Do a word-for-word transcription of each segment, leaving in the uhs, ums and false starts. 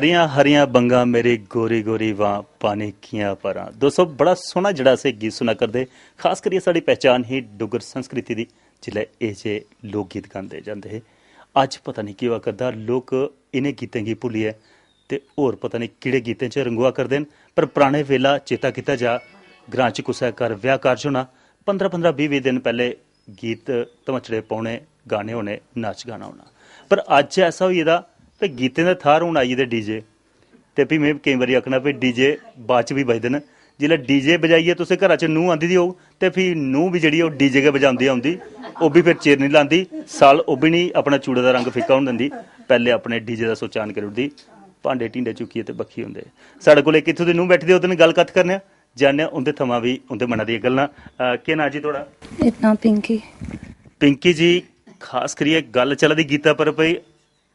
हरियां हरियां बंगा मेरी गोरी गोरी वां पानी कियां परां। दोस्तों, बड़ा सोहना जेह्ड़ा असें गीत सुना करदे, खास करियै साढ़ी पहचान ही डुग्गर संस्कृति दी, जिसलै एह् जे लोक गीत गांदे जंदे हे। अज्ज पता नहीं केह् होआ करदा, लोक इ'नें गीतें गी भुल्लियै ते होर पता नहीं केह्ड़े गीतें च रंगोआ करदे न। पर पराने वेला चेता कीता जा, ग्रां च कुसै घर ब्याह कारज होना, पंदरां पंदरां बीह् बीह् दिन पैह्ले गीत धमचड़े पौने, गाने होने, नाच गाना होना। पर अज्ज ऐसा होई गेदा कि गीतें दे थाह्र हून आई गेदे डीजे। ते फ्ही में केईं बारी आखना, "भाई, डीजे बाद च बी बजदे न।" जिसलै डीजे बजाइयै तुसें घरा च नूंह् आंदी दी होग, ते फ्ही नूंह् बी जेह्ड़ी, ओह् डीजे गै बजांदी औंदी, ओह् बी फिर चिर निं लांदी, साल ओह् बी निं अपना चूड़े दा रंग फिक्का होन दिंदी। पैह्ले अपने डीजे दा सुच्च on करी ओड़दी, भांडे ढींडे चुक्कियै ते बक्खी होंदे। साढ़े कोल इक इत्थूं दी नूंह् बैठी दी, ओह्दे नै गल्ल कत्थ करने आं, जानने आं उं'दे थमां बी उं'दे मना दियां गल्लां। अ, केह् नांऽ जी थुआढ़ा? मेरा नांऽ पिंकी। पिंकी जी, खास करियै गल्ल चला दी गीता पर, भाई,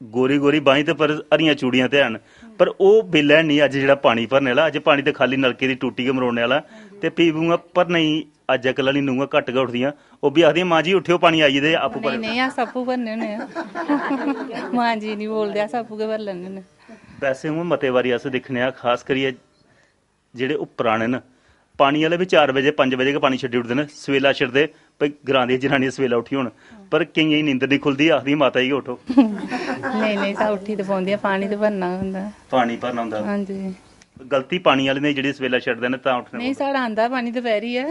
गोरी गोरी बाहीं ते पर हरियां चूड़ियां ते हैन, पर ओह् बेल्लै निं अज्ज जेह्ड़ा पानी भरने आह्ला। अज्ज पानी ते खाल्ली नलके दी टूटी गै मरोड़ने आह्ला। ते फ्ही बी उ'आं भरने गी अज्जकल आह्ली नूंहां घट्ट गै उठदियां। ओह् बी आखदियां, "मां जी, उट्ठेओ, पानी आई गेदे, आपूं भरो।" नेईं, नेईं, अस आपूं भरने होन्ने आं। मां जी निं बोलदे, अस आपूं गै भरी लैन्ने होन्ने। वैसे उ'आं मते बारी अस दिक्खने आं, खास करियै जेह्ड़े ओह् पराने न, पानी आह्ले बी चार बजे, पंज बजे गै पानी छड्डी ओड़दे न, सवेला छड्डदे, भई ग्रां दियां जनानियां सवेला उठी होन। पर केइयें दी नींदर निं खु'लदी, आखदियां, "माता जी गै उठो।" नेईं, नेईं, सा उठी ते पौंदियां, पानी ते भरना गै होंदा। पानी भरना होंदा। हां जी। गलती पानी आह्ले ने, जेह्ड़ी सवेला छड्डदे न, तां उठना नेईं, पौंदा। साढ़ा आंदा पानी दपैह्री ऐ,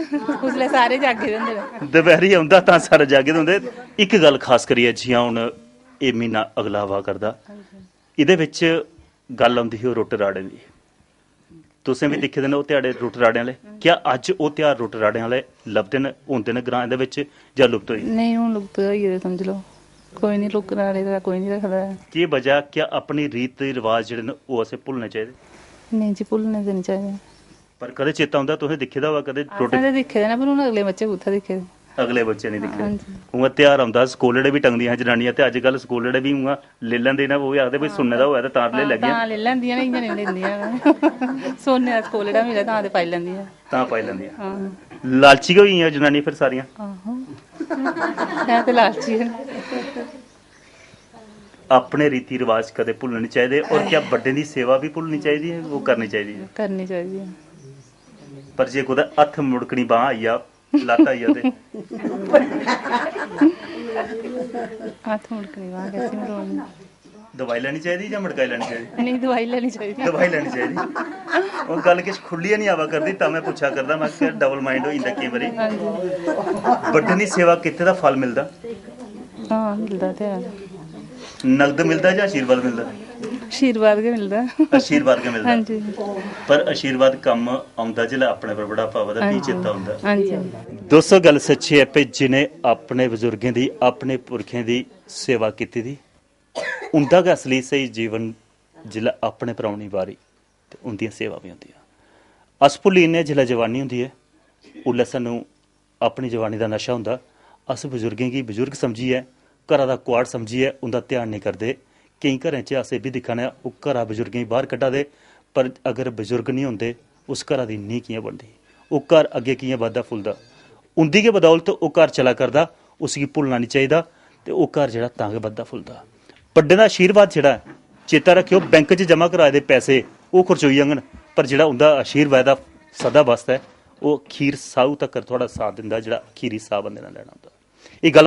उसलै सारे जागे दे होंदे न। दपैह्री औंदा, तां सारे जागे दे होंदे। इक गल्ल खास करियै, जि'यां हून एह् म्हीना अगला आवा करदा, हां जी। एह्दे बिच गल्ल औंदी ही ओह् रुट्ट राड़ें दी। तुसें बी दिक्खे दे न ओह् ध्याड़े रुट्ट राड़ें आह्ले। क्या अज्ज ओह् ध्यार रुट्ट राड़ें आह्ले लभदे न, होंदे न ग्राएं दे बिच, जां लुप्त होई गे? नेईं, हून लुप्त होई गेदे, समझी लैओ। कोई निं, रुट्ट राड़े दा कोई निं रखदा ऐ। केह् बजह, क्या अपने रीति रवाज जेह्ड़े न, ओह् असें भुल्लने चाहिदे? नेईं जी, भुल्लने ते निं चाहिदे। पर कदें चेता औंदा, तुसें दिक्खे दा होऐ कदें रुट्ट? असें ते दिक्खे दे न, पर हून अगले बच्चे कुत्थै दिक्खे दे? अगले बच्चे निं दिक्खे। हां जी। उ'आं ध्यार औंदा, सकोलड़े बी टंगदियां हियां जनानियां, ते अजकल सकोलड़े बी उ'आं लेई लैंदे न, ओह् बी आखदे, "भाई, सुन्ने दा होऐ ते तां लेई हां, लैगियां।" तां लेई लैंदियां न, इ'यां नेईं लेंदियां न। सुन्ने दा सकोलड़ा मिलै तां ते पाई लैंदियां। तां पाई लैंदियां। हां। लालची गै होई गेइयां जनानियां फिर सारियां। आहो। है ते लालची गै न। अपने रीति रवाज कदें भुल्लने निं चाहिदे, और क्या बड्डें दी सेवा बी भुल्लनी चाहिदी ऐ? ओह् करनी चाहिदी ऐ। करनी चाहिदी ऐ। पर जे कुतै हत्थ मुड़कनी बांह् आई जा, लत्त आई जा ते हत्थ मुड़कनी बांह् कैसी मरोड़नी? दबाई लैनी चाहिदी जां मड़काई लैनी चाहिदी? नेईं, दबाई लैनी चाहिदी। दबाई लैनी चाहिदी। ओह् गल्ल किश खु'ल्लियै निं आवा करदी, तां में पुच्छा करदा, में आखेआ, double mind होई जंदा केईं बारी। हां जी। बड्डें दी सेवा कीते दा फल मिलदा? हां, मिलदा ते है। नगद मिलदा जां आशीर्वाद मिलदा? आशीर्वाद गै मिलदा। आशीर्वाद गै मिलदा। हां जी। पर आशीर्वाद कम्म औंदा जिसलै अपने पर बुढ़ापा आवै तां फ्ही हां जी। चेता औंदा। हां जी। दोस्तो, गल्ल सच्ची ऐ भई जि'नें अपने बजुर्गें दी, अपने पुरखें दी सेवा कीती दी, उं'दा गै असली स्हेई जीवन जिसलै अपने पर औनी बारी, ते उं'दियां सेवा बी होंदियां। अस भुल्ली जन्ने आं जिसलै जवानी होंदी ऐ, उसलै सानूं अपनी जवानी दा नशा होंदा। अस बजुर्गें गी बजुर्ग समझियै, घरा दा कुआड़ समझियै उं'दा ध्यान नेईं करदे। केईं घरें च अस एह् बी दिक्खा ने आं, ओह् घरा बजुर्गें गी बाह्र कड्ढा दे, पर अगर बजुर्ग निं होंदे, उस घरा दी नींह् कि'यां बनदी? ओह् घर अग्गें कि'यां बधदा फुलदा? उं'दी गै बदौलत ओह् घर चला करदा, उसगी भुल्लना निं चाहिदा ते ओह् घर जेह्ड़ा तां गै बधदा फुलदा। बड्डें दा आशीर्वाद जेह्ड़ा ऐ, चेता रक्खेओ, बैंक च जमा कराए दे पैसे ओह् खर्चोई जाङन, पर जेह्ड़ा उं'दा आशीर्वाद ऐ सदा बास्तै, ओह् अखीर साह् तक्कर थुआढ़ा साथ दिंदा, जेह्ड़ा अखीरी साह् बंदे ने लैना होंदा। एह् गल्ल